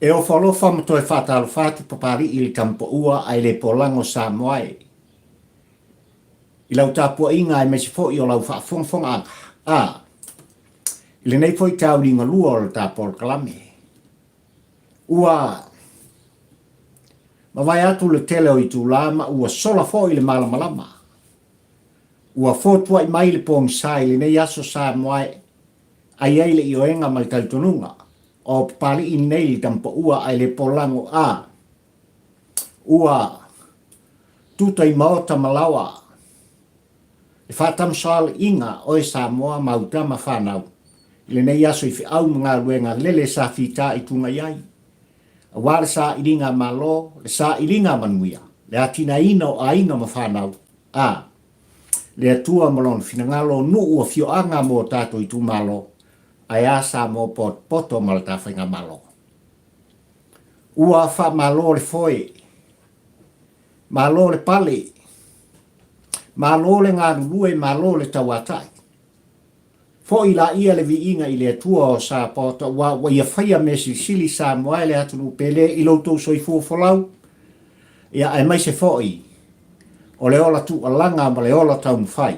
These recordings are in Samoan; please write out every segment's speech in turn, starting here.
E ofo alofa ma toe faatalofa atu Papalii i le Tamupaua ae le polago Samoa e. I lau tapuaiga aemaise foi o lau faafogafogaaga, a, i lenei foi tauliga lua o le ta polokalame. Ua mavae atu le tele o itula ma ua sola foi le malamalama. Ua fotuai mai le pogisa i lenei aso Samoa e ai ai le ioega ma le talitonuga o Papalii nei le tamapaua ae le polago a ua tuta i maota ma laoa le faatamasoaliiga oe Samoa ma au tama fanau i lenei aso i feau ma galuega lele sa fita i tuga i ai aua le sailiga a Malo, le sailiga a manuia, le atinaeina o aiga ma fanau, a le Atua ma Lona finagalo, nuu, afioaga mo tatou itumalo, ae a Samoa potopoto ma le ta faigamalo. Ua faamalo le foe, malo le pale, malo le galulue, malo le tauatai. Foi laia le viiga i le Atua o Sapaota aua ua Ia faia mea silisili Samoa e le atunuu pele i lo outou soifua folau, ia aemaise foi o le ola tuualaga ma le ola taumafai.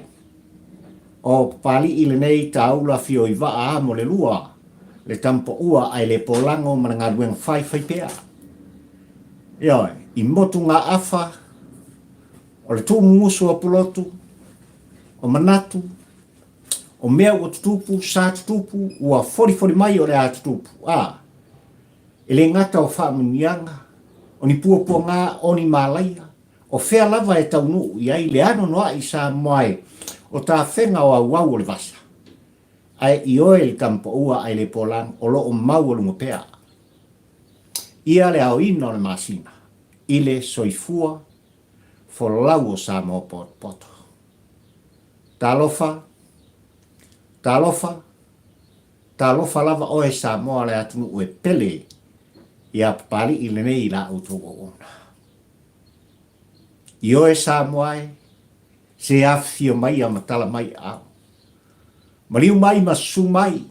O Papalii lenei taula fioivaa amo le lua, le tamapaua ae le polago ma le galuega fai fai pea. Ioe, i motugaafa o le tuumumusu o Pulotu, o manatu, o mea ua tutupu, sa tutupu, ua folifoli mai o le a tutupu, a, e le gata o faamanuiaga, o ni puapuaga, o ni malaia, o fea lava e taunuu i ai le anoanoai Samoa e o tafega o auau o le vasa, ae ioe le tamapaua ae le polang o lo o maualuga pea ia le aoina o le masina i le soifua folau o Samoa potopoto. Talofa, talofa, talofa lava oe Samoa le atunuu e pele ia Papalii lenei i la outou auauna. Ioe Samoa e, se afifio maia ma tala mai aao. Maliu mai ma susu mai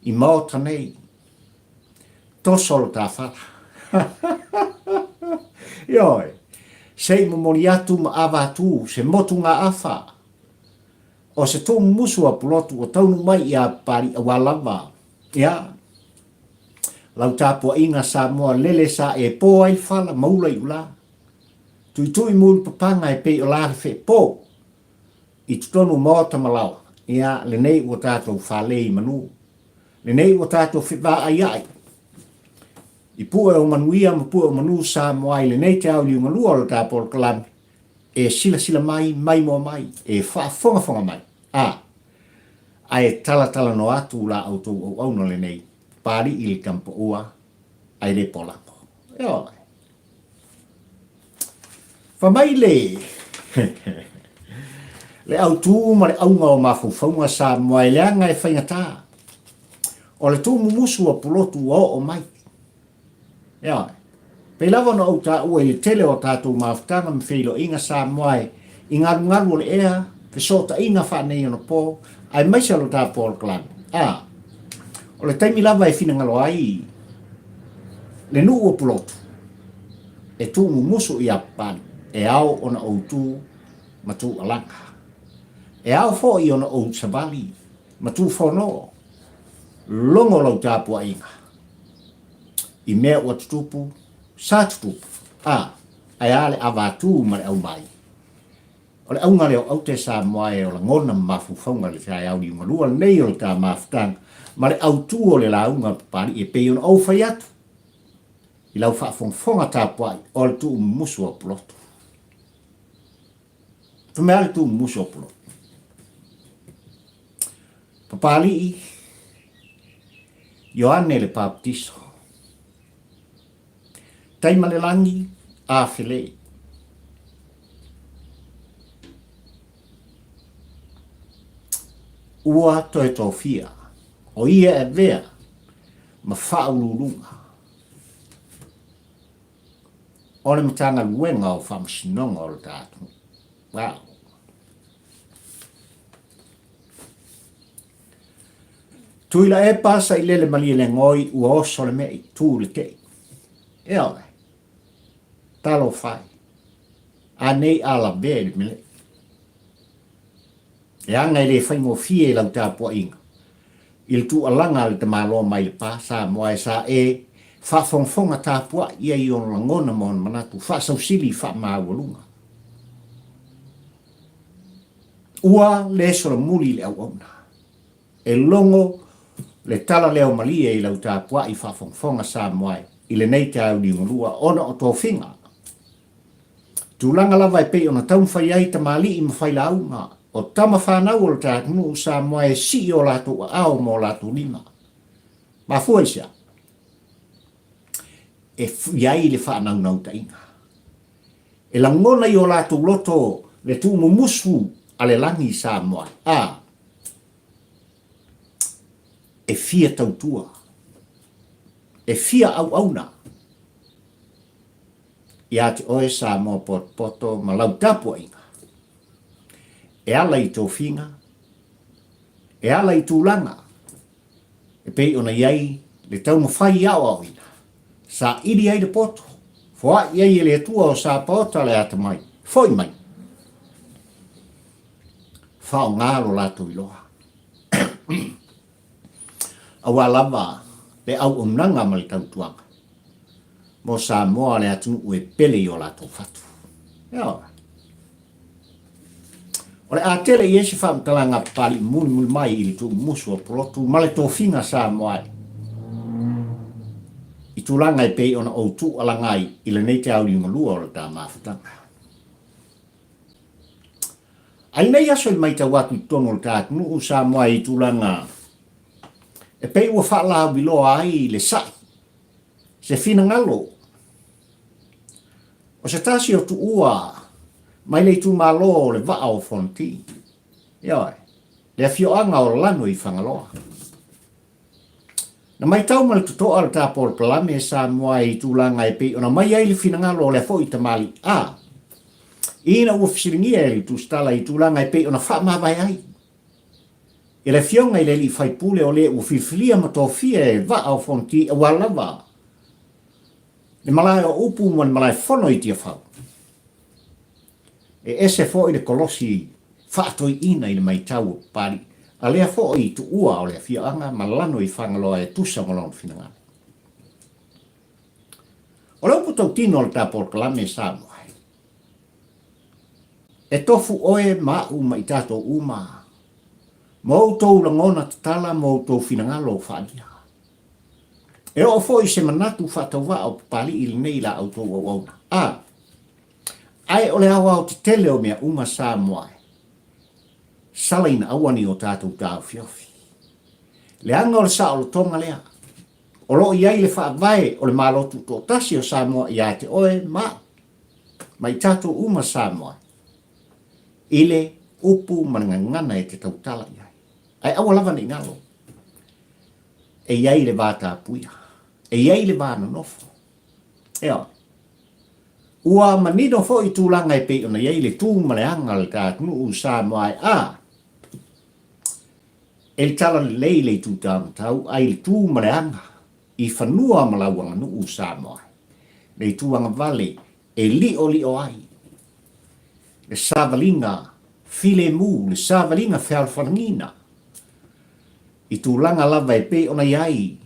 i maota nei Toso lo ta fala. Ioe, se i momoli atu ma avatu se motugaafa o se tuumumusu a Pulotu ua taunuu mai ia Papalii aua lava, ia, lau tapuaiga Samoa lele sa e po ai le fala ma ula i ula. Tuitui mulu papaga e pei o la le feepo i totonu o maota ma laoa, ia, lenei ua tatou fale i manu. Lenei ua tatou fevaaiai i pue o manuia ma pue o manu Samoa i lenei te ao liugalua o le ta polokalame e silasila mai, maimoa mai, e faafogafoga mai, a, ae talatalanoa atu la outou auauna lenei, Papalii le tamapaua ae le polago. Ioe. Fai mai le le autu ma le auga o mafaufauga Samoa e leaga e faigata. O le tuumumusu o Pulotu ua oo mai. Ioe. Pei lava ona ou taua i le tele o tatou mafutaga ma feiloaiga Samoa e i galugalu o le ea, fesootaiga faaneionapo, aemaise o lo ta polokalame. A, o le taimi lava e finagalo ai le nuu o Pulotu e tuumumusu ia Papalii, e ao ona ou tu ma tuualaga. E ao foi ona ou savali ma tuufono, logo lau tapuaiga i mea ua tutupu, sa tutupu, a, ae a le avatu ma le aumai. O le auga lea o aute Samoa e o lagona ma mafaufauga i le taeao liugalua lenei o le ta mafutaga ma le autu o le lauga a Papalii e pei ona ou fai atu i lau faafogafoga tapuai o le tuumumusu o Pulotu. Fai mai a le tuumumusu o Pulotu. Papalii, Ioane le Papatiso, Tai ma le lagi, a felei. Ua toe tofia, o ia e avea ma faauluuluga o le Matagaluega o Faamasinoga o le ta atunuu. Wow. Tuilaepa sailele Malielegaoi ua oso le me'i, tu le te'i. Ioe. Talofa e. A nei a lavea i le mele'i. Leaga e le faigofie i lau tapuaiga i le tuualaga a le tamaloa mai Lepa, Samoa e sa e faafogafoga tapuai ia i ona lagona ma ona manatu faasausili faamaualuga. Ua le solomuli i le auauna. E logo le tala leo malie i lau tapuai faafogafoga Samoa e i lenei taeao liugalua ona o tofiga. Tulaga lava e pei ona taumafai ai tamalii ma failauga o tama fanau o le ta atunuu Samoa e sii o latou aao ma o latou lima. Mafua i se a? E i ai le faanaunautaiga. E lagona i o latou loto le tuumumusu a le lagi Samoa, a e fia tautua, e fia auauna. Ia te oe Samoa potopoto ma lau tapuaiga, e ala i tofiga, e ala i tulaga e pei ona i ai le taumafai aoaoina, saili ai le poto, foai ai e le Atua o Sapaota le atamai, foi mai, faaaoga lo latou iloa. Aua lava le auaunaga ma le tautuaga mo Samoa le atunuu e pele i o latou fatu. Ioe. O le a tele i ai se faamatalaga a Papali'i mulimuli mai i le tuumumusu o Pulotu ma le tofiga Samoa i tulaga e pei ona ou tuualaga ai i lenei taeao liugalua o le ta mafutaga. A i nei aso i maitau atu i totonu o le ta atunuu Samoa i tulaga e pei ua faalauiloa ai le sa'i, se finagalo o se tasi o tuua mai le itumalo o le Vaa o Fonoti, ioe, le afioaga o Lano i Fagaloa. Na maitau ma le totoa le ta polopalame Samoa i tulaga e pei ona mai ai le finagalo o lea foi tamalii a ina ua fesiligia e le tusitala i tulaga e pei ona faamavae ai e le afioga i le alii faipule o le ua filifilia ma tofia e Vaa o Fonoti aua lava le malae o upu ma le malae fono i Tiafau. E ese foi le kolosi faatoiina i le maitau o Papali'i, a lea foi i tuua o le afioaga ma Lano i Fagaloa e tusa ma lona finagalo. O le upu tautino o le ta polokalame Samoa, e tofu oe ma a'u ma i tatou uma ma outou lagona tatala ma outou finagalo faaalia. E oo foi se manatu faatauvaa o Papali'i lenei i la outou auauna. A Ae o le aoaotetele o mea uma Samoa e salaina aua ni o tatou taofiofi. Leaga o le saolotoga lea o lo o i ai le faavae o le Malo Tutoatasi o Samoa ia te oe ma au, ma i tatou uma Samoa i le upu ma le gagana e te tautala i ai. Ae aua lava ne i galo, e i ai le va tapuia, e i ai le va nonofo. Ioe. Ua manino foi tulaga e pei ona i ai le tu ma le aga o le ta atunuu Samoa e a e le talalelei le itu taumatau ai le tu ma le aga i fanua ma lau aganuu Samoa le itu agavale e liolio ai le savaliga filemu le savaliga fealofalagina i tulaga lava e pei ona i ai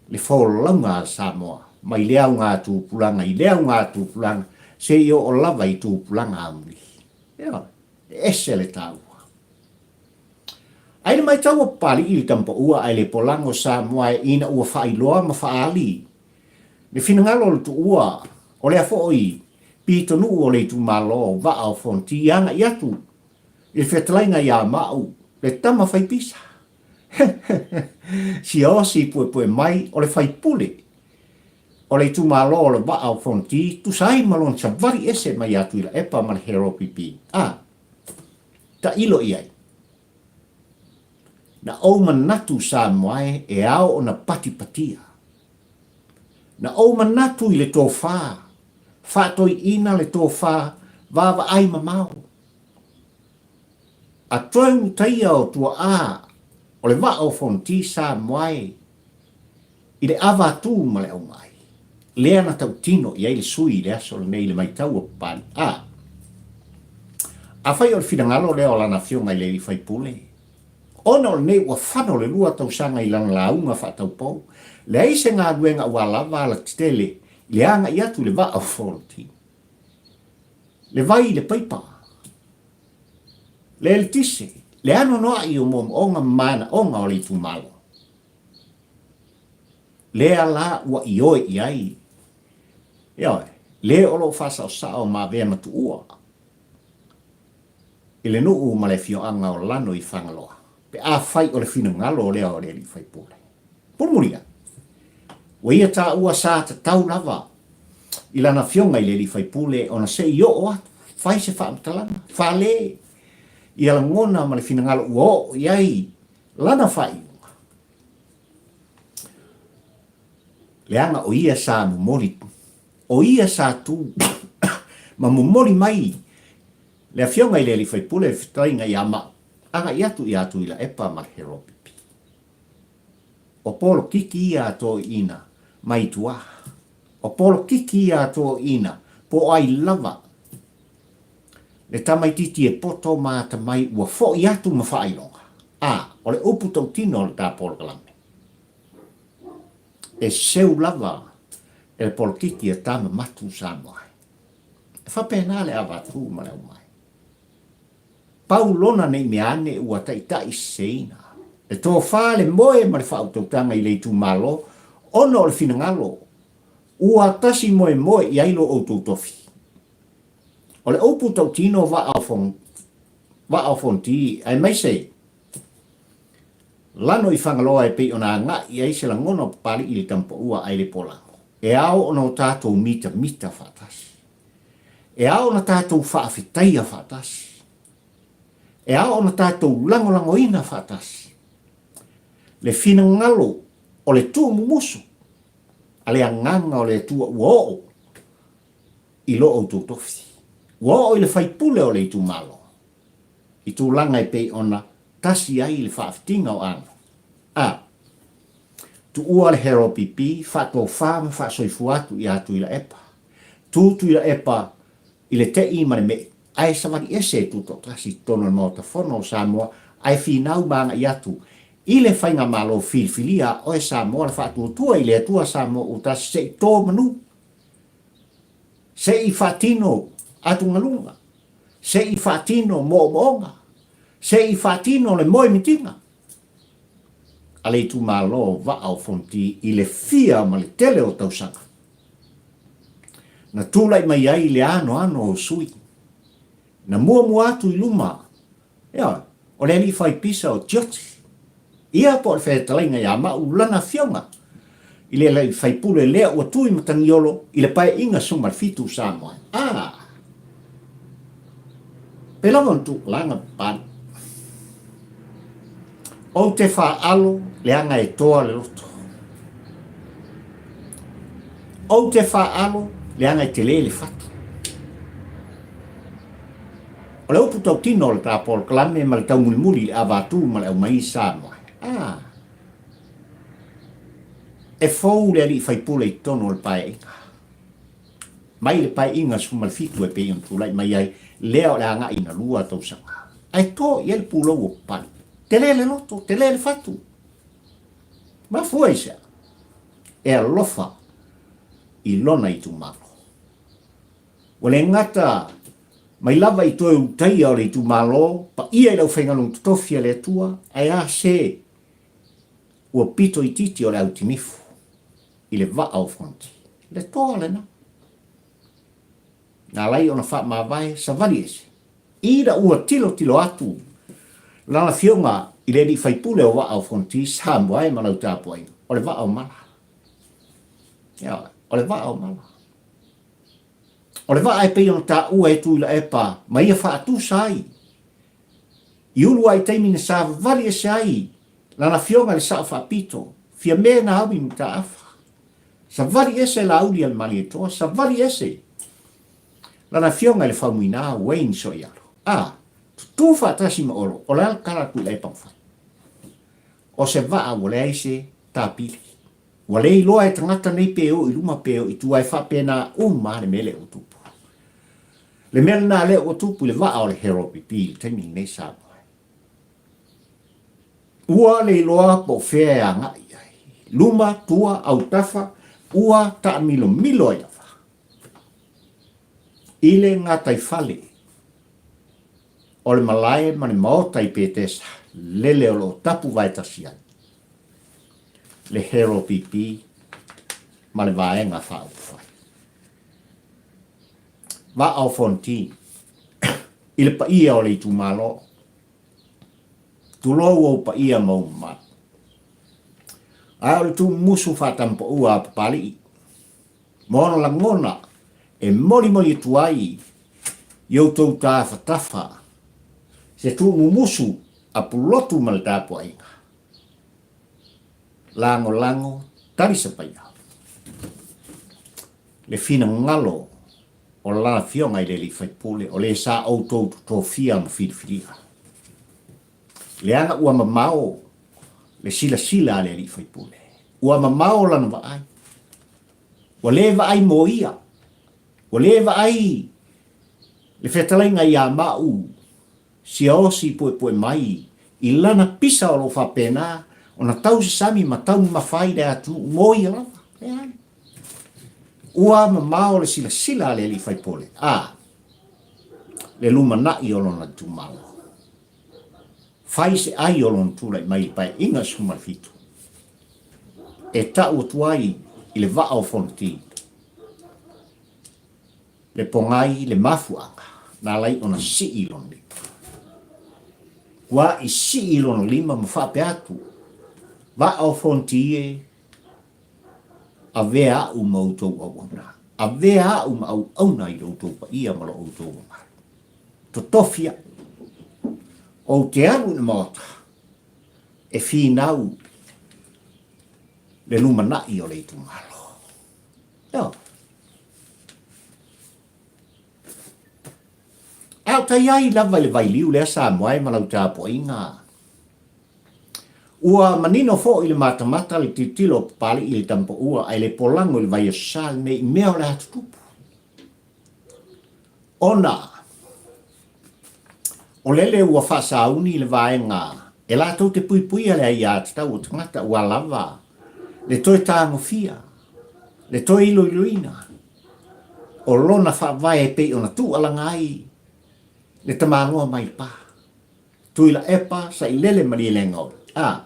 le folauga a Samoa mai lea augatupulaga i lea augatupulaga seia oo lava i tupulaga amuli. Ioe, e ese le taua. Ai le maitau o Papali'i i le tamapaua ae le polago Samoa e ina ua faailoa ma faaali le finagalo o le tuua o lea foi pitonuu o le itumalo Vaa o Fonoti agai atu i le fetalaiga ia Maau le tama fai pisa. Siaosi puepue mai o le faipule o le itumalo o le Vaa o Fonoti tusa ai ma lona savali ese mai ia Tuilaepa ma le Hero PP. A tailo i ai, na ou manatu Samoa e e ao ona patipatia. Na ou manatu i le tofa, faatoiina le tofa vaavaai mamao. A toe ulutaia o tuaa. O le vaa o Fonoti Samoa e i le ava atu ma le aumai, lea na tautino i ai le sui i le aso lenei i le matau a Papalii. A. Afai o le finagalo lea o lana afioga i le alii faipule, ona o lenei ua fano le lua tausaga i lana lauga faataupou, leai se galuega ua lava alatetele i le agai atu i le vaa o Fonoti. Le vai i le paipa, le eletise, le anoanoai o moomooga ma manaoga o le itumalo. Lea la ua ioe i ai, ioe, le o lo o faasaosao ma avea ma tuua i le nuu ma le afioaga o Lano i Fagaloa, pe afai o le finagalo lea o le alii faipule. Mulimuli ane, ua ia taua sa tatau lava i lana afioga i le alii faipule ona se i oo atu, fai se faamatalaga, fale ia lagona ma le finagalo ua oo i ai lana faaiuga. Leaga o ia sa momoli, o ia sa tu ma momoli mai le afioga i le alii faipule le fetalaiga ia Ma'u, agai atu ia Tuilaepa ma le Heropipi. O polokiki ia a toeaiina mai tua. O polokiki ia a toeaiina po o ai lava le tamaititi e poto ma atamai ua fo'i atu ma faailoga. A, o le upu tautino o le ta polokalame. E seu lava e le polokiki a tama matu Samoa. E faapena le avatu ma le aumai. Pau lona nei mea ane ua taitai seseina. Le tofa, le moe ma le faautautaga i le itumalo ona o le finagalo ua tasi moemoe i ai lo outou tofi. O le upu tautino vaa o vaa o Fonoti aemaise Lano i Fagaloa e pei ona agai i ai se lagona o Papali'i i le Tamapaua ai le Polago. E ao ona o tatou mitamita faatasi. E ao ona tatou faafetaia faatasi. E ao ona tatou lagolagoina faatasi le finagalo o le tuumumusu a le Agaga o le Atua ua oo i lo outou tofi. Ua oo i le faipule o le itumalo i tulaga e pei ona tasi ai le faafitiga o aga. A. Tuua le Heropipi, faatofa ma faasoifua atu ia Tuilaepa. Tu Tuilaepa i le te'i ma le me'i, ae savali ese e tutoatasi i totonu o le Maota Fono o Samoa, ae finau ma agai atu i le Faigamalo filifilia a oe Samoa le faatuatua i le Atua Samoa ua tasi se i to manu, se i faatino atugaluga, se i faatino moomooga, se i faatino le moemitiga a le itumalo Vaa o Fonoti i le fia ma le tele o tausaga. Na tulai mai ai le anoano o sui. Na muamua atu i luma, ioe, o le alii fai pisa o Tioti. Ia po o le fetalaiga ia Ma'u lana afioga i le alii faipule lea ua tu i Matagiolo i le Paeaiga 17 Samoa. A! Pe lava ona tuukalaga Papalii. Ou te faalo leaga e toa le loto. Ou te faalo leaga e tele le fatu. O le upu tautino o le ta polokalame ma le taumulimuli i le ava atu ma le aumai i Samoa. Ah. E fou le alii faipule i totonu o le paeaiga. Mai le paeaiga 17 e pei ona tulai mai ai lea o le agai ina lua tausaga. Ae to i ai le pulou o Papalii. Tele le loto, tele le fatu. Mafua i sea? E alofa i lona itumalo. Ua le gata mai lava i toe utaia o le itumalo, paia i le aufaigaluega totofi a le Atua, ae a se ua pito itiiti o le autinifu i le vaa o Fonoti. Le toa lena. Na ala ai ona faamavae savali ese. Ina ua tilotilo atu lana afioga i le alii faipule o Vaa o Fonoti, Samoa e ma lau tapuaiga, o le vaa o mala. Ioe, o le vaa o mala. O le vaa e pei ona taua e Tuilaepa ma ia faatusa ai i ulu ai taimi na savavali ese ai lana afioga i le Sao Faapito, Fiame Naomi Mataafa. Savali ese Laauli a le Malietoa, savali ese lana afioga i le Faumuina Wayne Soialo. A, tutū faatasi ma Olo, o le a le tala a Tuilaepa na fai? O se vaa ua leai se tapili. Ua le iloa e tagata nei pe o i luma pe o i tua e faapena uma lava le mea lea ua tupu. Le mea lena lea ua tupu i le vaa o le Herald BP i le taimi lenei Samoa. Ua le iloa po o fea e agai i ai. Luma, tua, autafa, ua taamilomilo ai lava i le gataifale o le malae ma le maota i Petesa, lele o lo o tapu vaetasi ai le Hero BP ma le Vaega Faaupufai. Vaa o Fonti i le paia o le itumalo. Tulou ou paia ma ou mamalu. Ae o le tuumusu faatampaua a Papalii ma ona lagona e molimoli atu ai i outou tafatafa se tuumumusu a Pulotu ma le tapuaiga. Lagolago talisapaia le finagalo o lana Afioga i le Alii Faipule o le sa outou totofia ma filifilia. Leaga ua mamao le silasila a le Alii Faipule, ua mamao lana vaai, ua le vaai mo ia, ua le vaai le fetalaiga ia Mauu Siaosi puepue mai i lana pisa o lo o faapena ona tausasami ma taumamafa ai le atunuu mo ia lava. Leai. Ua mamao le silasila a le alii faipule, a, le lumanai o lona itumalo. Fai se ai o lona tulai mai i le Paeaiga 17 e tau atu ai i le vaa o Fonoti le pogai le mafuaaga na alai ona sii lona lima. Ua i sii lona lima ma faapea atu, Vaa o Fonoti e, avea au ma outou auauna, avea au ma auauna i lo outou paia ma lo outou mamalu. Totofi au, ou te alu i le maota e finau le lumanai o le itumalo. Ioe. A o tai ai lava i le vailiu lea Samoa e ma lau tapuaiga. Ua manino foi i le matamata le tilotilo o Papalii i le tamapaua ae le polago i le vaiaso sa lenei i mea o le a tutupu. Ona o lele ua faasauni le vaega e latou te puipuia le aiatatau o tagata ua lava le toe tagofia, le toe iloiloina o lona faavae e pei ona tuualaga ai le tamaloa mai le pa. Tuilaepa, Sailele Malielegaoi, a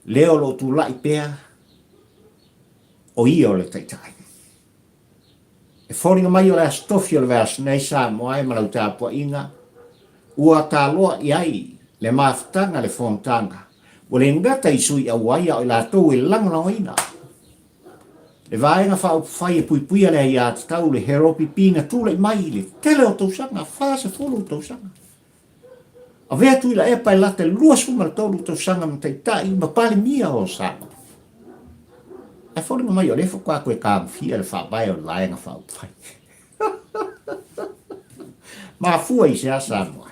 lea o lo o tulai pea o ia o le taitai. E foliga mai o le Aso Tofi o le vaiaso nei Samoa e ma lau tapuaiga ua taloa i ai le mafutaga le fonotaga ua le gata i sui auai a o i latou e lagolagoina le Vaega Faaupufai e puipuia le aiatatau le Heropipi na tulai mai i le tele o tausaga, 40 tausaga. Avea Tuilaepa e lata i le 23 tausaga ma taitai ma Palemia o Samoa. Ae foliga mai o lea faatoa toe tagofia le faavae o le Vaega Faaupufai. Mafua i se a Samoa?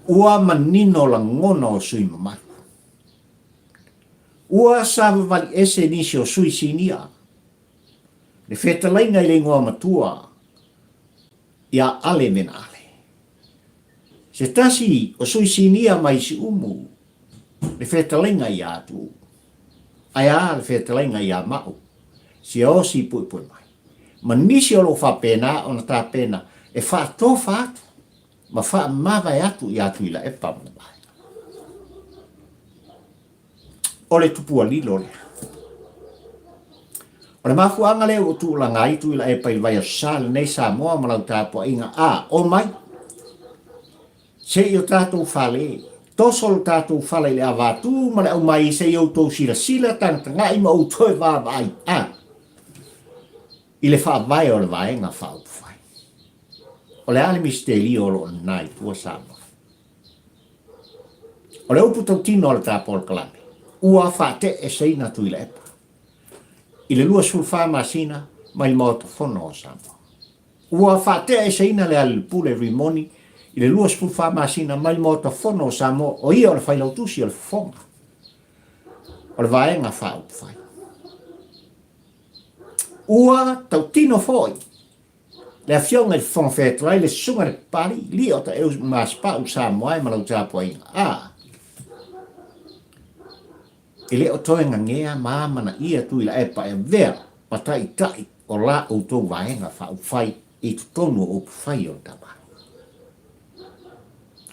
Ua manino lagona o sui mamalu. Ua savavali ese nisi o sui sinia le fetalaiga i le igoa matua ia Ale Menaale. Se tasi o sui sinia mai Siumu le fetalaiga ia Atuuu, ae a le fetalaiga ia Ma'u, Siaosi Puepue mai, ma nisi o lo o faapena ona tapena e faatofa atu ma faamavae atu ia Tuilaepa ma le vaega. O le tupua lilo lea. O le mafuaaga lea ua tuulaga ai Tuilaepa i le vaiaso sa lenei Samoa ma lau tapuaiga a o mai se i o tatou fale, toso lo tatou fala i le avatū ma le aumai se i outou silasila tagatagai ma ou toe vaavaai a i le faavae o le Vaega Faaupufai. O le a le misitelio o lo o nana i tua Samoa? O le upu tautino a le ta polokalame, ua faateeseina Tuilaepa i le 24 masina mai le Maota Fono o Samoa. Ua faateeseina Lealilipule Rimoni i le 24 masina mai le Maota Fono o Samoa, o ia o le Failautusi o le Fofoga o le Vaega Faaupufai. Ua tautino foi le Afioga i le Fofoga Fetalai, le Susuga i le Papalii, Lio o Taeu Masepau Samoa e ma lau tapuaiga. A, e le o toe gagea ma amanaia Tuilaepa e avea ma taitai o la outou Vaega Faaupufai i totonu o upufai o le Tama.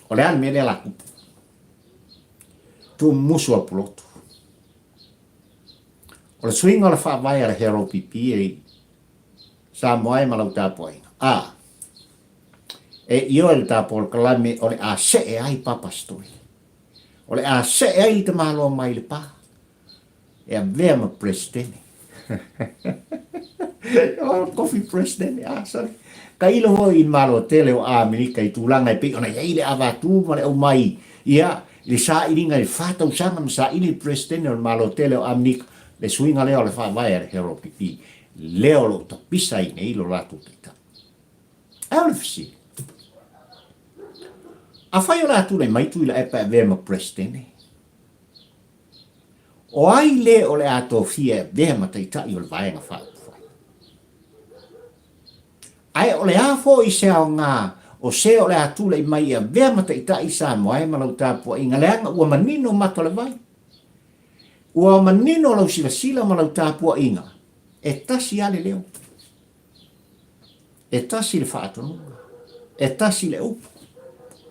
O le a le mea lea la tupu? Tuumusu a Pulotu. O le suiga o le faavae a le HRPP e Samoa e ma lau tapuaiga. A, e ioe le ta polokalame o le a see ai Papa Story. O le a see ai le tamaloa mai le pa. E avea ma Presidene. Oh, coffee Presidene, ah, sorry. Tailo foi i le Malo tele o Amerika i tulaga e pei ona i ai le avatu ma le aumai, ia, i le sailiga i le fa tausaga ma saili le Presidene o le Malo tele o Amerika, le suiga lea o le faavae a le HRPP, lea o lo o tapisa ai nei lo latou taitai. Ae o le fesili, afai o le a tulai mai Tuilaepa e avea ma Presidene, O ai le o le a tofia e avea ma taitai o le Vaega Faaupufai? Ae o le a foi se aoga o se o le a tulai mai e avea ma taitai Samoa e ma lau tapuaiga leaga ua manino mata o le vai? Ua manino lau silasila ma lau tapuaiga, e tasi lava le leo. E tasi le faatonuga, e tasi le upu.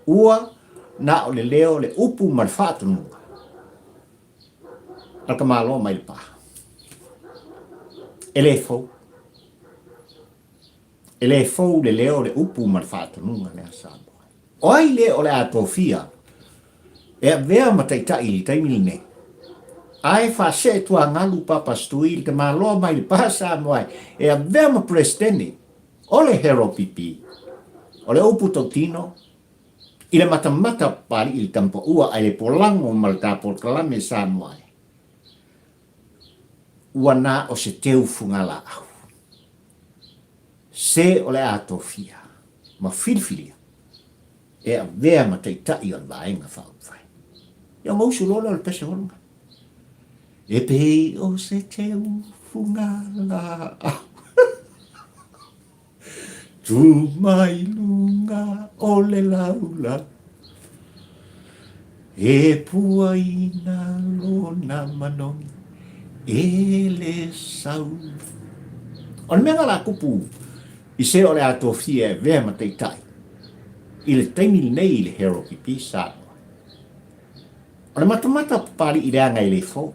Ua na o le leo, le upu ma le faatonuga a le tamaloa mai le pa. E le fou. E le fou le leo, le upu ma le faatonuga lea Samoa. O ai le o le a tofia e avea ma taitai i le taimi lenei? Ae faasee tuagalu Papa Stui le tamaloa mai le pa Samoa e avea ma Peresetene o le HRPP. O le upu tautino i le matamata Papalii i le Tampaua ae le polago ma le ta polokalame Samoa e ua na o se teu fugalaau. Se o le a tofia ma filifilia e avea ma taitai o le Vaega Faaupufai. Ia ona usu loa lea o le pese hologa. E pei o se teu fugalaau. Tu mai luga o le laulau. E puaina lona manogi e le sau. O le mea na la kupu i se o le a tofia e avea ma taitai i le taimi lenei i le HRPP Samoa. O le matamata o Papali'i leaga e le fou.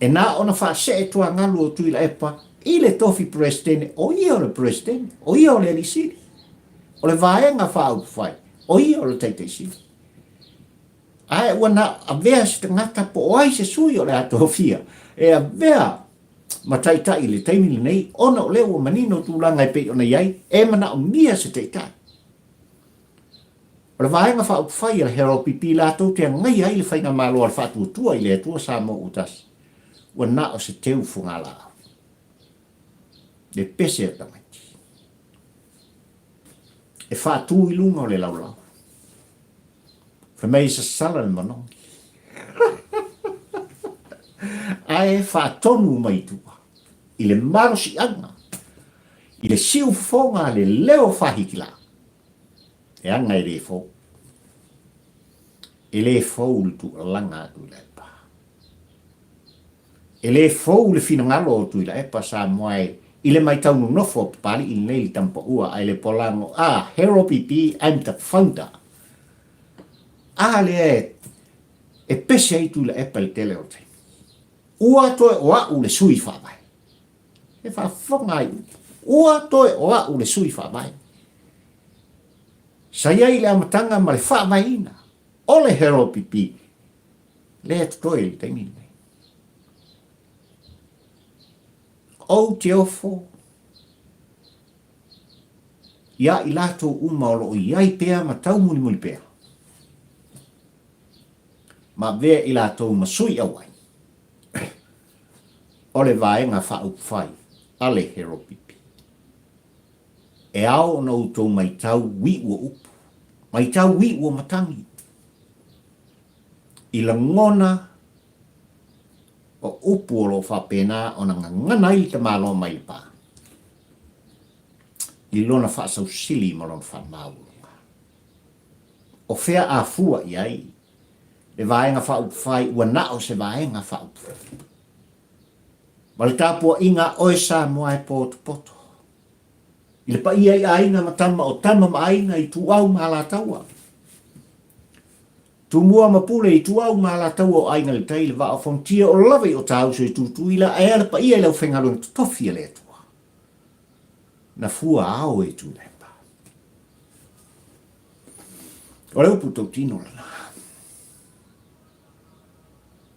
E na ona faasee tuagalu o Tuilaepa i le tofi Peresetene, o ia o le Peresetene, o ia o le Alii Sili. O le Vaega Faaupufai, o ia o le Taitai Sili. Ae ua na avea se tagata po o ai se sui o le a tofia e avea ma taitai i le taimi lenei, ona o lea ua manino tulaga e pei ona i ai, e manaomia se taitai. O le Vaega Faaupufai a le HRPP latou te agaia ai le Faigamalo a le Faatuatua i le Atua Samoa ua tasi, ua na o se teu fogalaau. Le pese a tamaiti. E faatu i luga o le laulau. Fai mai e sasala le manogi. Ae faatonu mai tua i le malosiaga, i le siufofoga a le leo fahikilā. E aga e le fou. E le fou le tuualalaga a Tuilaepa. E le fou le finagalo o Tuilaepa Samoa e i le maitau nonofo a Papali'i lenei le Tamapaua ae le Polago a Hero PP I'm the founder. A lea e, e pese ai Tuilaepa i le tele o taimi. Ua toe o a'u le sui faavae. E faafofoga ai ua toe o a'u le sui faavae. Sa i ai i le amataga ma le faavaeina o le Hero PP lea e totoe i le taimi lenei. Ou te ofo iā i latou uma o lo o i ai pea ma taumulimuli pea, ma avea i latou ma sui auai o le Vaega Faaupufai a le HRPP. E ao ona outou maitau uiu o upu, maitau uiu o matagi, i lagona o upu o lo o faapena ona gagana ai le tamaloa mai le pa, i lona faasausili ma lona faamaualuga. O fea a fua i ai le Vaega Faaupufai ua na o se Vaega Faaupufai? Ma le tapuaiga a oe Samoa e potopoto i le paia i aiga ma tama o tama ma aiga, ituau ma alataua, Tumua ma Pule, ituau ma alataua o Aiga i le Tai, le Vaa o Fonoti, o lava i o Tāuso i Tutuila, aea le paia i le aufaigaluega totofi a le Atua. Na fua ao e Tuilaepa. O le upu tautino lena.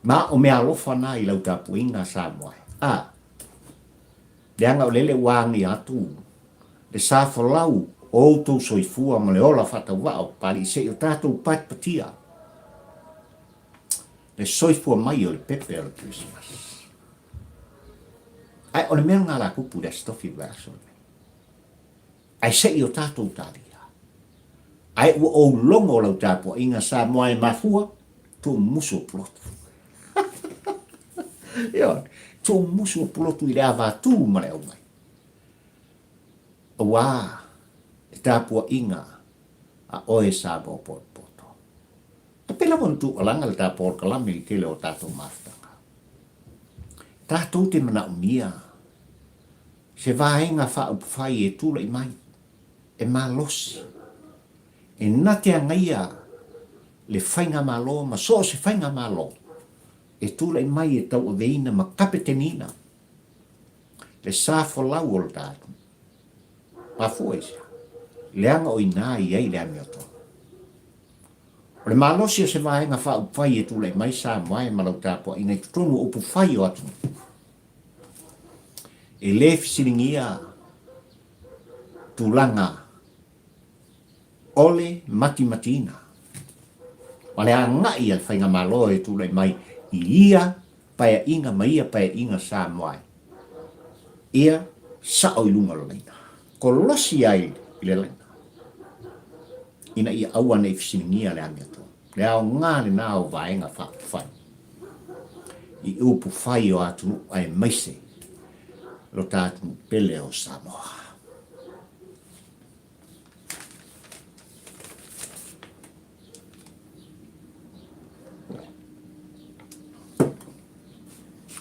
Ma o meaalofa na i lau tapuaiga Samoa e. A, leaga o lele ua agia atu le sa folau o outou soifua ma le ola faatauvaa o Papalii se i o tatou patipatia le soifua mai o le pepe o le Christmas. Ae o le mea lena la tupu i le Aso Tofi o le vaiaso lenei. Ae se i o tatou talia. Ae ua ou logo lau tapuaiga Samoa e mafua, tuumusu o Pulotu. Ioe, tuumusu o Pulotu i le avatū ma le aumai. Auā le tapuaiga a oe Samoa potopoto. E pei lava ona tuualaga le ta polokalame i le tele o tatou mafutaga. Tatou te manaomia se vaega faaupufai e tulai mai, e malosi, e na te agaia le faigamalo ma so o se faigamalo e tulai mai e tauaveina ma kapeteniina le sa folau o le ta atunuu. Mafua i se a? Leaga o i ina i ai le amiotonu. O le malosi o se vaega faaupufai e tulai mai Samoa ma lau tapuaiga i totonu o upufai o atunuu. E le fesiligia tulaga o le matimatiina ma le agai a le Faigamalo e tulai mai i ia paeaiga ma ia paeaiga Samoa ia sao i luga o le laina, kolosi ai i le laina ina ia aua ne i fesiligia le amiotonu. Le aoga lena o Vaega Faaupufai i upufai o atunuu aemaise lo ta atunuu pele o Samoa.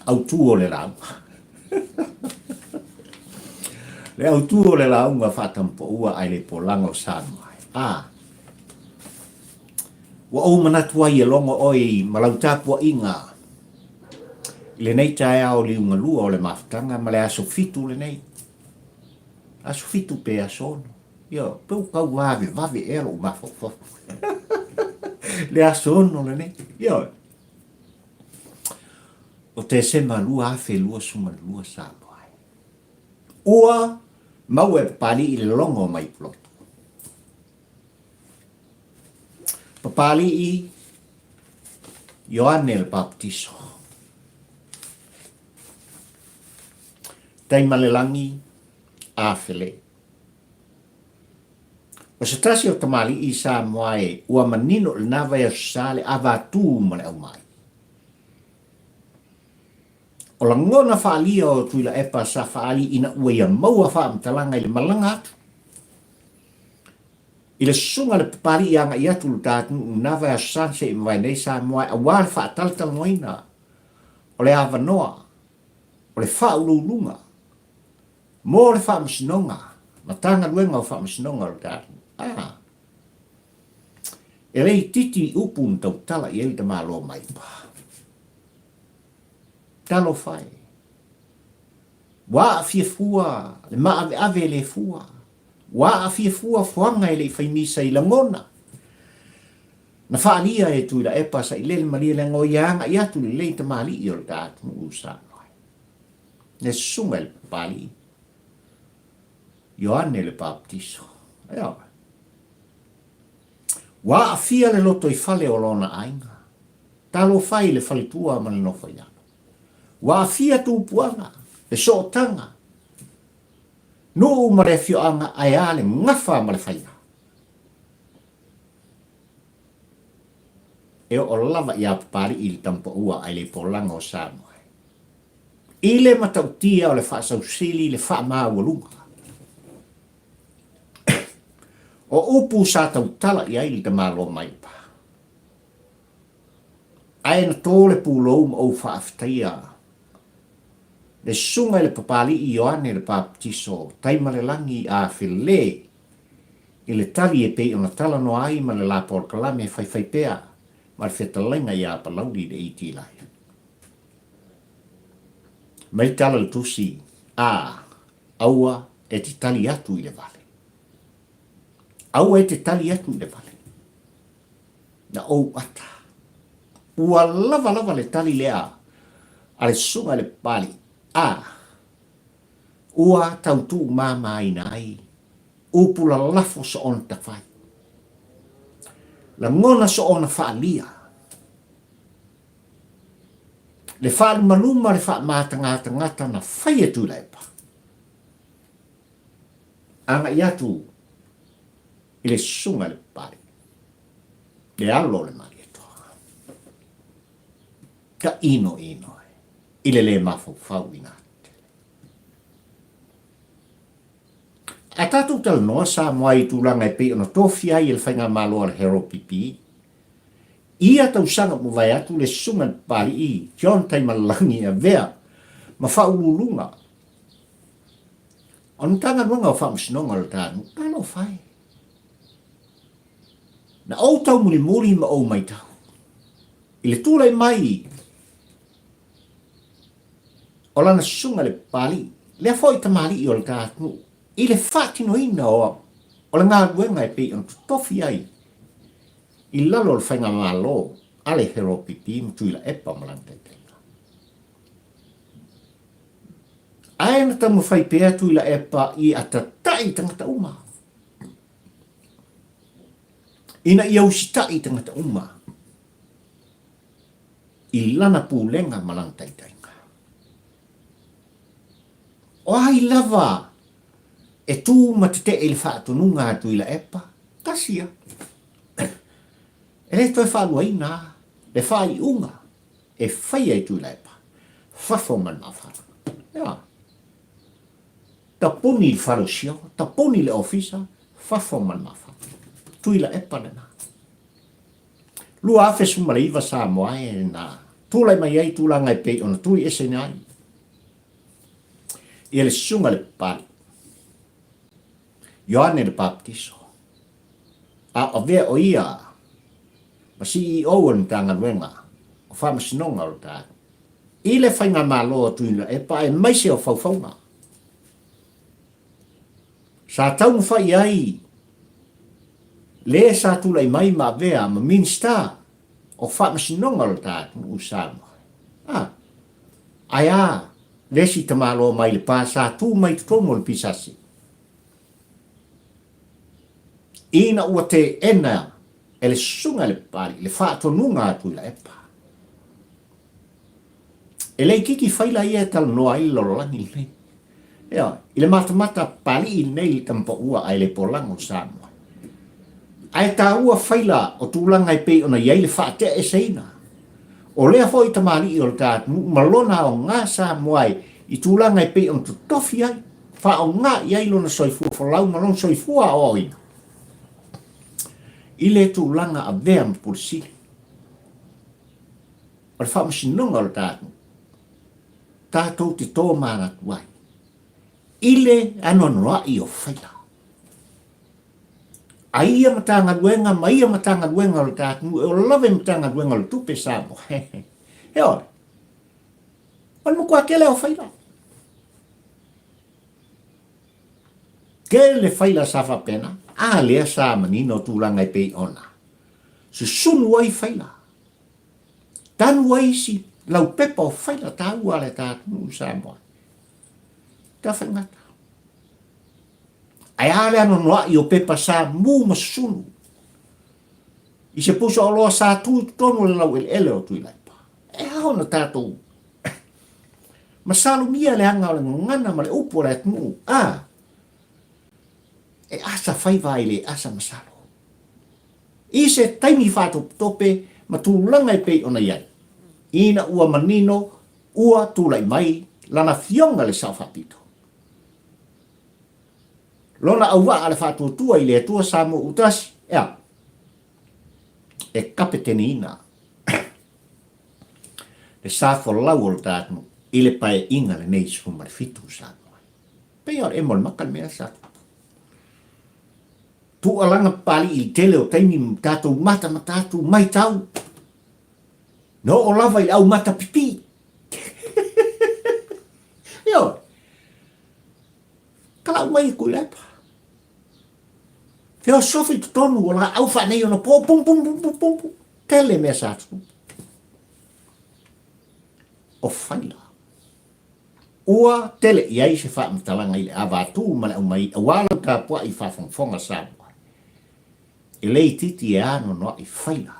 Autu o le lauga. Le autu o le lauga faatampoua ae le polaga o Samoa. A. Ua ou manatu ai e logo oe ma lau tapuaiga i lenei taeao liugalua o le mafutaga ma le aso fitu lenei. Aso fitu pe aso ono. Ia, pe ua tau vavevave ea lou mafaufau. Le aso ono lenei. Ia, o Tesema 2022 Samoa ai. Ua maua e Papalii le logo mai Pulotu. Papalii Ioane le Papatiso. Taimalelagi Afele. O se tasi o tamalii i Samoa e ua manino i lena vaiaso sa le avatū ma le aumai. O lagona faaalia o Tuilaepa sa faaali ina ua ia maua faamatalaga i le malaga atu i le susuga a le Papalii agai atu i lo ta atunuu i lena vaiaso sa na se i mavae nei Samoa aua le faatalatalanoaina o le avanoa o le faauluuluga mo le Faamasinoga, Matagaluega o Faamasinoga o le ta atunuu. A, e le itiiti upu na tautala i ai le tamaloa Maipa. Talofa e! Ua aafia fua le maaveave e le fua. Ua aafia fua fuaga e le i fai misa i lagona. Na faaalia e Tuilaepa sailele malie leaga o ia agai atu lelei tamalii o le ta atunuu Samoa. Le susuga i le Papalii, Ioane le Papatiso. Ioe. Ua aafia le lotoifale o lona aiga. Talofa i le faletua ma le nofo i lalo. Ua aafia tupuaga, le sootaga. Nuu ma le afioaga ae a le gafa ma le faiga. E oo lava ia Papalii i le Tampaua ae le Polaga o Samoa. I le matautia o le faasausili le faamaualuga. O upu sa tautala i ai le tamaloa mai pa. Ae na to le pulou ma ou faafetaia le susuga i le Papalii Ioane le Papatiso Taimalelagi a Fele i le tali e pei ona talanoa ai ma le la polokalame faifaipea ma le fetalaiga ia Palauli le Itilai. Mai tala le tusi, A, aua e te tali atu i le vale. Aua e te tali atu i le vale. Na ou ata. Ua lava lava le tali lea a le susuga i le Papalii, A, ua tau tuumamaina ai upu lalafo soona tafai. Lagona soona faalia. Le faalumaluma le faamatagagatagata na fai e Tuilaepa. Agai atu i le susuga i le Papalii, le alo o le Malietoa. Tainoino i le le mafaufau i nā tetele. A tatou talanoa Samoa i tulaga e pei ona tofia ai e le Faigamalo a le Harold PP, ia tausaga ua mavae atu le Susuga i le Papalii John Taimalelagi e avea ma faauluuluga o le Matagaluega o Faamasinoga o le Taganuu, talofa e! Na ou taumulimuli ma ou maitau i le tulai mai o lana susuga i le Papalii, lea foi tamalii o le ta atunuu, i le faatinoina o le galuega e pei ona totofi ai i lalo o le faigamalo a le Heropipi ma Tuilaepa ma lana taitaiga. Ae na taumafai pea Tuilaepa i atatai tagata uma, ina ia usitai tagata uma i lana pulega ma lana taitaiga. O ai lava e tū ma tetee i le faatonuga a Tuilaepa, tasi ia. E le toe faaluaina le faaiuga e faia e Tuilaepa, fafo ma le mafala. Ea. Tapuni le fale o Siao, tapuni le ofisa, fafo ma le mafala. Tuilaepa lena. 2019 Samoa e na tulai mai ai tulaga e pei ona tui eseina ai ia le susuga i le Papalii, Ioane le Papatiso, a o avea o ia ma CEO o le Matagaluega o Faamasinoga o le ta i le Faigamalo a Tuilaepa aemaise o faufauga sa taumafai ai le sa tulai mai ma avea ma Minisita o Faamasinoga o le ta atunuu Samoa. A, ae a le isi tamaloa mai Lepa sa tu mai totonu o le PSC? Ina ua teena e le Susuga i le Papalii le faatonuga a Tuilaepa. E le itiiti faila ia e talanoa ai le lalolagi lenei. Ioe, i le matamata Papalii lenei i le tamapaua ae le polago o Samoa. Ae taua faila o tulaga e pei ona i ai le faateaeseina o lea foi tamalii o le ta atunuu ma lona aoga Samoa i tulaga e pei ona totofi ai, faaaoga i ai lona soifua folau ma lona soifua aoaoina i le tulaga avea ma Pule Sili o le faamasinoga o le ta atunuu tatou te tomanatu ai i le anoanoai o faila a ia Matagaluega ma ia Matagaluega o le ta atunuu e ola lava i Matagaluega o le Tupe Samoa. Ioe. O le matua tele o faila. Tele faila sa faapena, a lea sa manino tulaga e pei ona susunu ai faila. Tanu ai isi laupepa o faila taua a le ta atunuu Samoa. Tafaigata. Ae a le anoanoai o pepa sa mu ma susunu i se pusa oloa sa tu i totonu o le laueleele o Tuilaepa. E ao ona tatou masalomia le aga o le gagana ma le upu a le atunuu. A! E asa faiva e le asa masalo. I se taimi faatopetope ma tulaga e pei ona i ai, ina ua manino ua tulai mai lana Afioga le Sao Faapito. Lona auvaa le faatuatua i le Atua Samoa Utasi, ea, e kapeteneina le sa folau o le ta atunuu i le paeaiga lenei 17 Samoa. Pei o le emo o le maka le mea sa tupu. Tuualaga papalii i le tele o taimi ma tatou matamata atu, maitau. Na oo lava i le aumata pipii. Ioe. Talau mai e Tuilaepa. Feosofi i totonu o laau faanei ona po, pum pum pum pum pum pum. Tele mea sa tutupu. O faila. Ua tele i ai se faamatalaga i le ava atu ma le aumai aua lau tapuai faafogafoga Samoa. E le itiiti e anoanoai faila.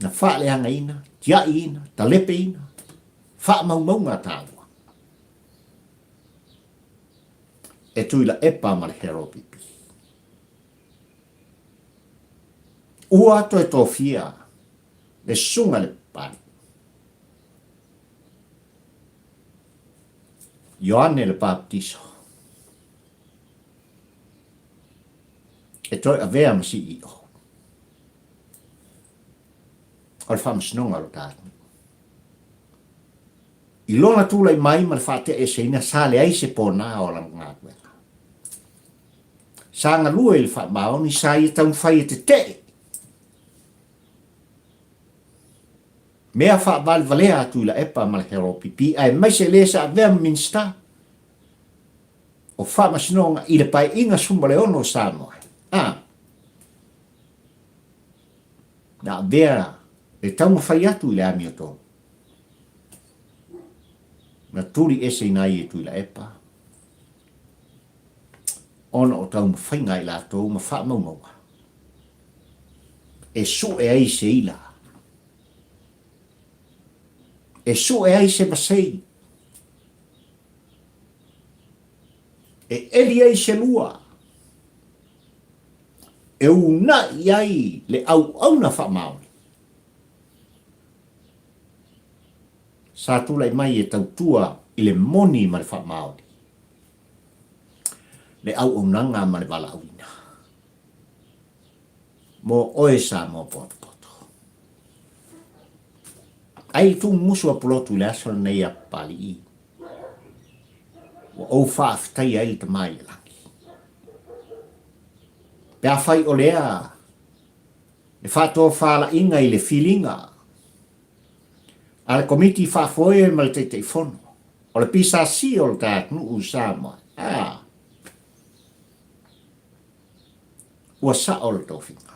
Na faaleagaina, tiaiina, talepeina, faamaumauga taua. E Tuilaepa ma le Heropipi. Ua toe tofia le susuga i le Papalii. Ioane le Papatiso e toe avea ma CEO o le Faamasinoga o lo ta atunuu. I lona tulai mai ma le faate'eseina sa leai se pona o lana galuega. Sa galue i le faamaoni, sa ia taumafai e tete'e mea faavalevalea a Tuilaepa ma le Heropipi aemaise le sa avea ma Minisita o Faamasinoga i le Paeaiga 16 o Samoa. A na avea le taumafai atu i le amiotonu. Na tuli eseina ai e Tuilaepa ona o taumafaiga a i latou ma faamaumauga e sue ai se ila, e sue ai se masei, e eli ai se lua, e unaʻi ai le auauna faamaoni. Sa tulai mai e tautua i le moni ma le faamaoni, le auaunaga ma le valaauina. Mo oe Samoa potopoto. Ai le tuumusu a Pulotu i le aso lenei a Papalii, ua ou faafetaia ai le Tama i le Lagi. Pe afai o lea le faatofalaiga i le filiga a le Komiti Faafoe ma le Taitaifono o le PSC o le ta atunuu i Samoa, a, ua sao le tofiga.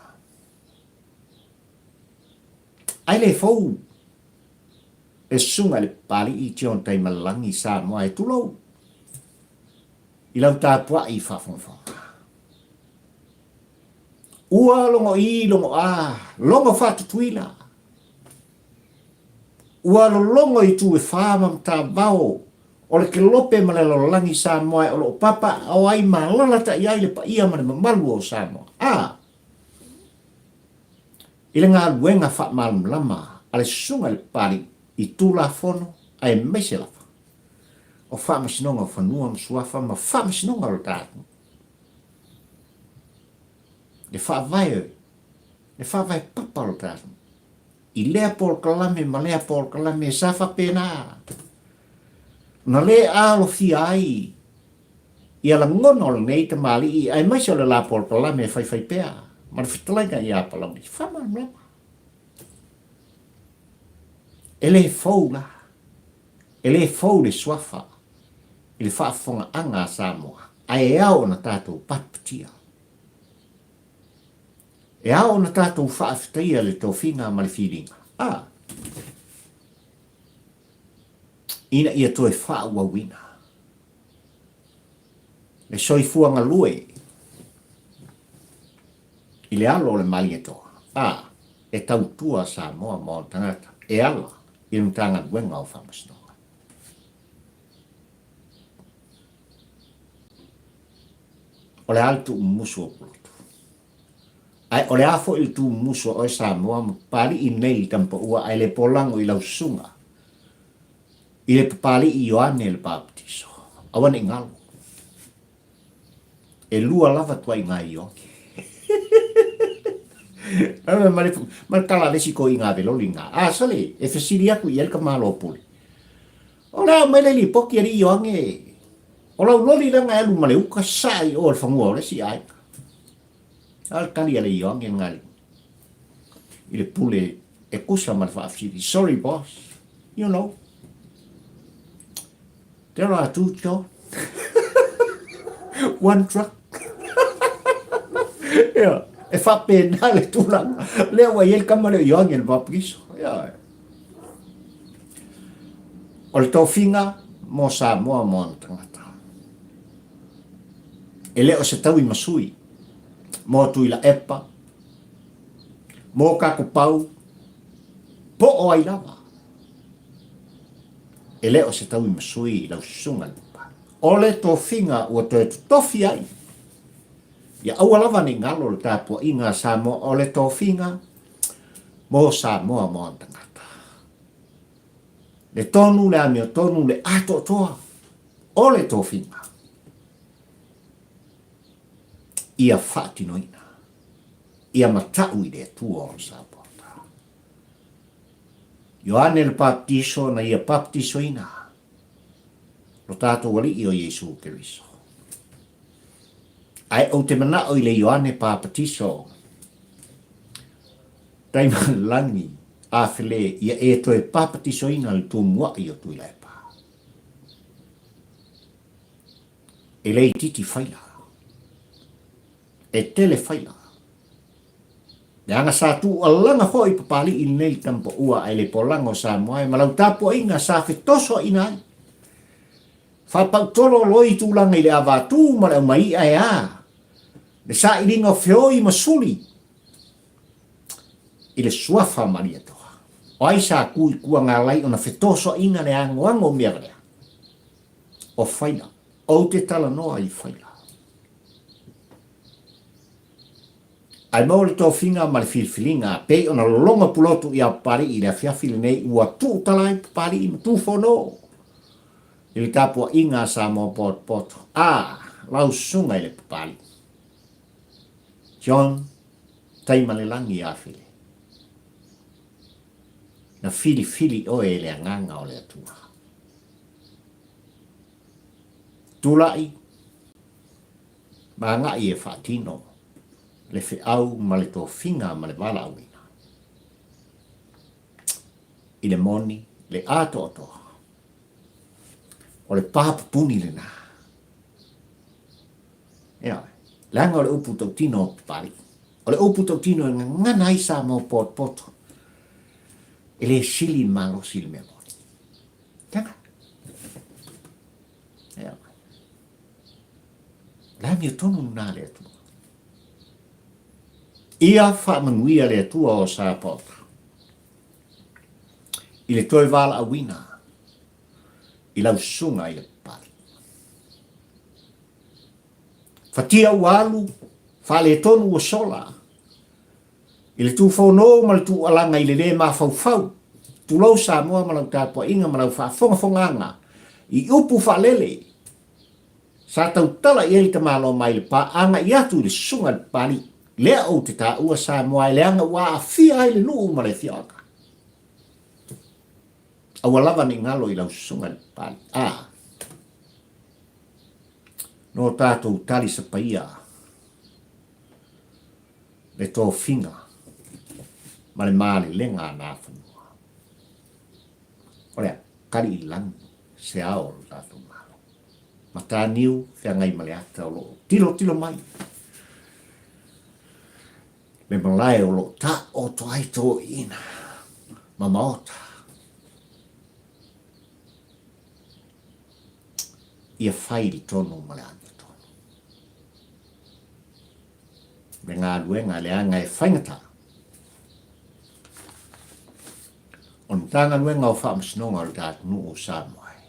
Ae le fou le susuga i le Papalii John Taimalelagi Samoa e tulou i lau tapuai faafogafoga. Ua logo i, logo a, logo faatutuila. Ua lologo i itu e fa ma matavao o le kelope ma le lalolagi Samoa e o lo o papa ao ai ma alalataʻi ai le paia ma le mamalu o Samoa. A I le galuega faamalamalama a le Susuga i le Papalii i Tulafono aemaise lava o Faamasinoga o Fanua ma Suafa ma Faamasinoga o le ta atunuu. Le faavae, le faavae papa o le ta atunuu. I lea polokalame ma lea polokalame sa faapena na le alofia ai ia lagona o lenei tamalii aemaise o le la polokalame e faifai pea ma le fetalaiga ia Palauli. Faamalamalama. E le fou la. E le fou le suafa i le faafofogaaga a Samoa, ae e ao ona tatou patipatia. E ao ona tatou faafetaia le tofiga ma le filiga, a, ina ia toe faaauauina le soifua galue i le alo o le Malietoa, a, e tautua Samoa ma ona tagata e ala i le Matagaluega o Faamasinoga. O le a le tuumumusu o Pulotu? Ae o le a foi le tuumumusu a oe Samoa ma Papalii nei i Tampaua ae le polago i lau susuga i le Papalii Ioane le Papatiso? Aua ne i galo. E lua lava tuaiga Ioane. Ma le, ma le tala a le isi toeaiina veloli lena. A sole, e fesili atu i ai le tamaloa pule. O le a aumai le lipoti alii Ioane, o lau loli leaga e alu ma le uta saa i o i le fanua o le isi aiga. A o le tali a le Ioane lena i le pule e tusa ma le faafesili, Sorry boss, you know, there are two John, one truck. Ia, e faapena le tulaga. Lea ua i ai le tama lea o Ioane le Papatiso. Ia. O le tofiga mo Samoa mo ona tagata. E le o se taui ma sui mo Tuilaepa, mo Kakopau, po o ai lava. E le o se taui ma sui i lau susuga le papa. O le tofiga ua toe totofi ai. Ia aua lava ne i galo le tapuaiga a Samoa o le tofiga mo Samoa mo ona tagata. Le tonu, le amiotonu, le atoatoa o le tofiga ia faatinoina, ia matau i le Atua o Samoa. Ioane le Papatiso na ia papatisoina lo tatou Alii o Iesu Keriso. Ae ou te manao i le Ioane Papatiso Taimalelagi Afele ia e toe papatisoina le tumua'i o Tuilaepa. E le itiiti faila. E tele faila. Leaga sa tuualaga foi Papali'i lenei le tamapaua ae le polaga o Samoa e ma lau tapuaiga sa fetosoaina ai. Faapautolo loi tulaga i le avatū ma le aumaii'a e a le sailiga o feoi ma suli i le suafa Malietoa. O ai sa tu i tua galai ona fetosoaina le agoago o mea valea? O Faila. Ou te talanoa i Faila. Ae maua le tofiga ma le filifiliga pei ona lologo pulotu ia Papali'i i le afiafi lenei ua tuutala ai Papali'i ma Tufono i le tapuaiga a Samoa potopoto. A, lau susuga i le Papali'i. John Taimalelagi Afele. Na filifili oe e le Agaga o le Atua. Tulai ma agai e faatino le feau ma le tofiga ma le valaauina i le moni, le atoatoa. O le pā pupuni lenā. Ioe. Leaga o le upu tautino o Papali'i. O le upu tautino e gagana ai Samoa potopoto. E le sili le malosi i le mea moni. Leaga. Ioe. O le amiotonu lena a le Atua. Ia faamanuia le Atua o Sapaota i le toe valaauina i lau susuga i le Papali'i. Fatia ua alu, faaletonu ua sola, i le tufono ma le tuualaga i le le mafaufau, tulou Samoa ma lau tapuaiga ma lau faafogafogaaga i upu faalele sa tautala i ai le tamaloa mai le pa agai atu i le susuga i le Papali'i, lea ou te taua Samoa e leaga ua aafia ai le nuu ma le afioaga. Aua lava ne i galo i lau susuga i le Papali'i. A. Nō tātou tali sapaia le tofiga ma le malelega a nā fanua. O le a? Kali i lagi se ao o lo tātou Malo. Mataniu feagai ma le ata o lo o tilotilo mai le malae o lo o taoto ai toeaiina ma maota. Ia fai le tonu ma le amiotonu. Le galuega leaga e faigata. O le Matagaluega o Faamasinoga o le ta atunuu o Samoa e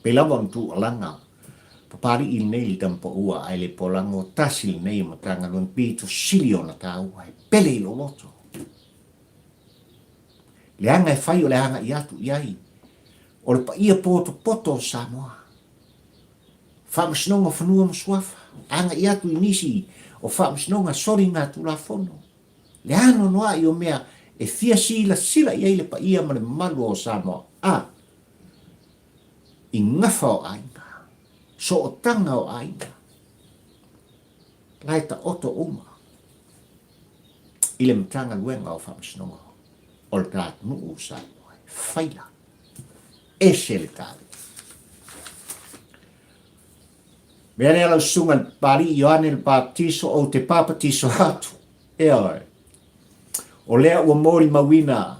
pei lava ona tuualaga. Papali'i lenei le tama paua ae le polago tasi lenei o Matagaluega pito sili ona taua e pele i lou loto. Leaga e fai o le agai atu i ai o le paia potopoto o Samoa. Faamasinoga o Fanua ma Suafa, agai atu i nisi o faamasinoga soligatulafono. Le anoanoai o mea e fia silasila i ai le paia ma le mamalu o Samoa. A I gafa o aiga, sootaga o aiga, la e taoto uma i le Matagaluega o Faamasinoga o le ta atunuu o Samoa. E faila, ese le taua. Mea lea lau susuga i le Papalii Ioane le Papatiso, ou te papatiso atu, ioe, o lea ua molimauina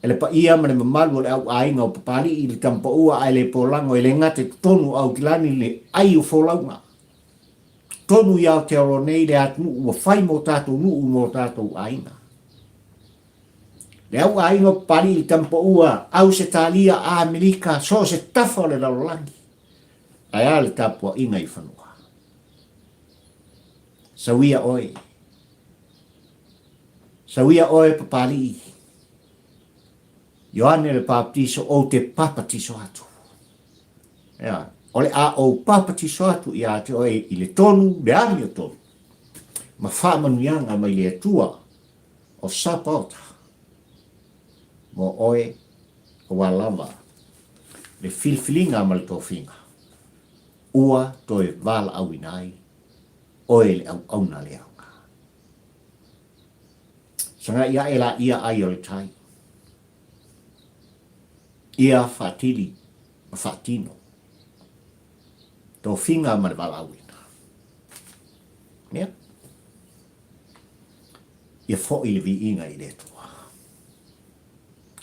e le paia ma le mamalu o le au aiga o Papalii le tama paua ae le polago e le gata i totonu o Aukilani le ai o folauga. Totonu i Aotearoa nei le atunuu ua fai mo tatou nuu mo tatou aiga. Le au aiga o Papalii le tama paua Ausetalia, Amerika, so o se tafa o le lalolagi. Ae a le tapuaiga i fanua? Sauia oe. Sauia oe Papalii. Ioane le Papatiso, ou te papatiso atu. Ea, o le a ou papatiso atu ia te oe i le tonu, le amiotonu, ma faamanuiaga mai le Atua o Sapaota mo oe aua lava le filifiliga ma le tofiga ua toe valaauina ai oe le auauna le aoga. Sagai ae laia ai o le tai. Ia faatili ma faatino tofiga ma le valaauina. Ia. Ia foi le viiga i le Atua.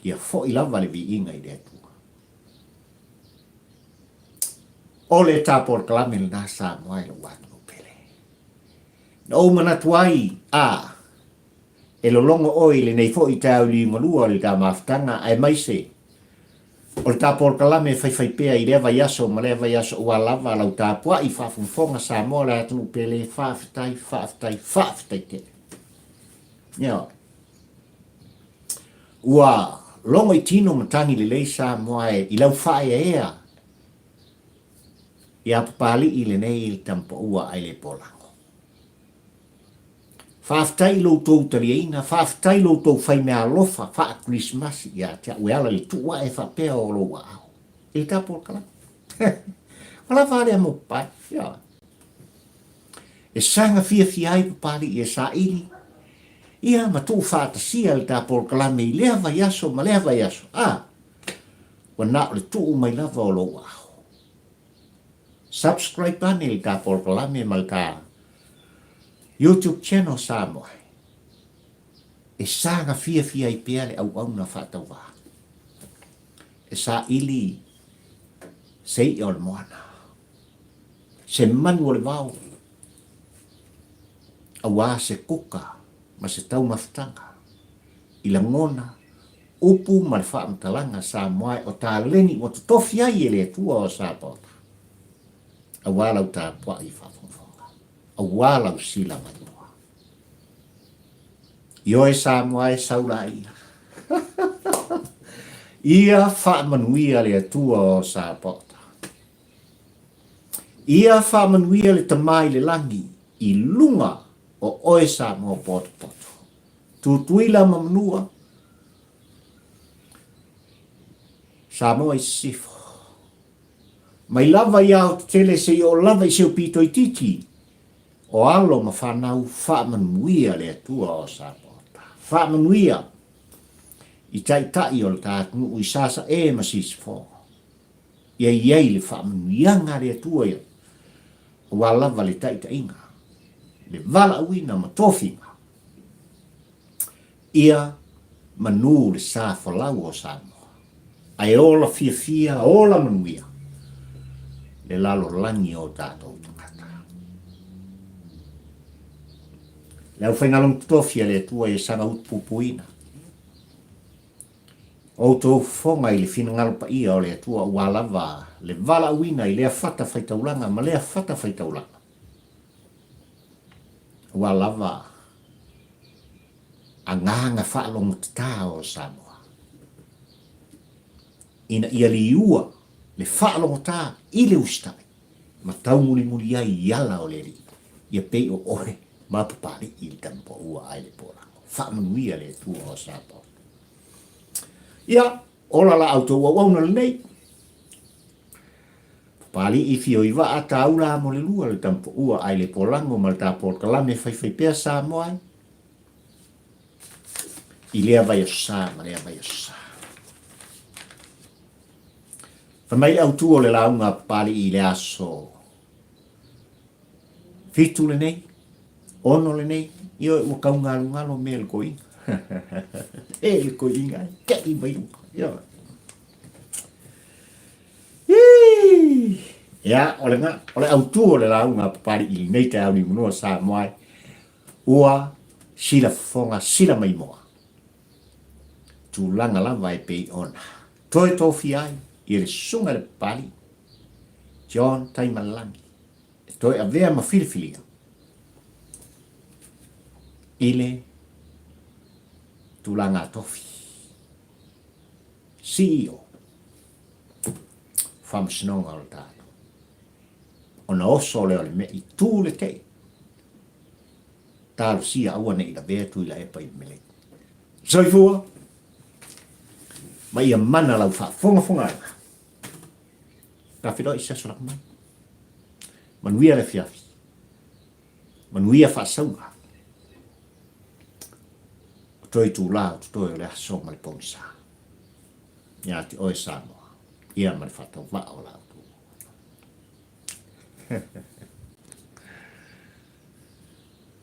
Ia foi lava le viiga i le Atua. O le ta polokalame lena Samoa i lou atunuu pele. Na ou manatu ai, a, e lologo oe i lenei foi taeao liugalua o le ta mafutaga, aemaise o le ta polokalame e faifaipea i lea vaiaso ma lea vaiaso ua lava lau tapuai faafogafoga Samoa le atunuu pele, faafetai, faafetai, faafetai tele. Ioe. Ua logo i tino matagi lelei Samoa e i lau faaeaea ia Papali'i lenei le tama paua ae le polago. Faafetai i lo outou taliaina, faafetai i lo outou faimeaalofa faa-Kerisimasi ia te au e ala i le tuu ae faapea o lou aao. I le tapu o le kalama. Ua lava a lea mo Papali'i. Ioe. E saga fiafia ai Papali'i e saili, ia ma tuufaatasia le ta polokalame i lea vaiaso ma lea vaiaso. A, ua na o le tuu mai lava o lou aao. Subscribe ane i le ta polokalame ma le ta YouTube channel Samoa e saga fiafia ai pea le auauna faatauvā e saili se i'a o le moana, se manu o le vao, auā se kuka ma se taumafataga i lagona upu ma le faamatalaga Samoa o taleni ua totofi ai e le Atua o Sapaota, auā lau tapuai faafogafoga, auā lau sila maimoa. Ioe Samoa e sau laia. Ia faamanuia le Atua o Sapaota. Ia faamanuia le Tama i le lagi i luga o oe Samoa potopoto. Tutuila ma Manua, Samoa i Sisifo. Mai lava i Aotetele seia oo lava i seu pito itiiti, o alo ma fanau faamanuia le Atua o Sapaota. Faamanuia i taitai o le ta atunuu i Sasae ma Sisifo. Ia i ai le faamanuiaga a le Atua ia, aua lava le taitaiga, le valaauina ma tofiga. Ia manu le sa folau o Samoa, ae ola fiafia, ola manuia le lalolagi o tatou tagata. Le aufaigaluega totofi a le Atua ia saga utupupuina. Outou fofoga i le finagalo paia o le Atua ua lava le valaauina i lea fata faitaulaga ma lea fata faitaulaga. Ua lava agaga faalogotatā o Samoa ina ia liua le faalogotā i le usitai ma taumulimuli ai i ala o le Alii, ia pei o oe ma Papalii i le Tamapoua ae le Polago. Faamanuia le Atua o Samoa. Ia, ola la outou auauna lenei. Papalii fio i vaa taula mo le lua le Tamapoua ae le Polago ma le ta polokalame faifaipea Samoa ai i lea vaiaso sa ma lea vaiaso sa. Fai mai le autu o le lauga a Papalii i le aso 7 lenei, 6 lenei, ioe ua tau galugalo mea i le toeaina. E le toeaina e tei mai luga. Ioe. Ia, o le, o le autu o le lauga a Papalii i lenei taeao niumanua Samoa ai, ua sila fofoga, sila maimoa. Tulaga lava e pei ona toe tofia ai ia le Susuga i le Papalii, John Taimalelagi, e toe avea ma filifilia i le tulaga tofi, CEO, Faamasinoga o le tatou. Ona oso lea o le me'i tu le tei. Talosia aua ne i lavea Tuilaepa i le melei. Soifua ma ia mana lau faafogafogaaga. Ta feiloai i se aso laka mai. Manuia le afiafi. Manuia faasauga. O toe itulā o totoe o le aso ma le pogisa. Ia te oe Samoa, ia ma le faatauvaa o la outou.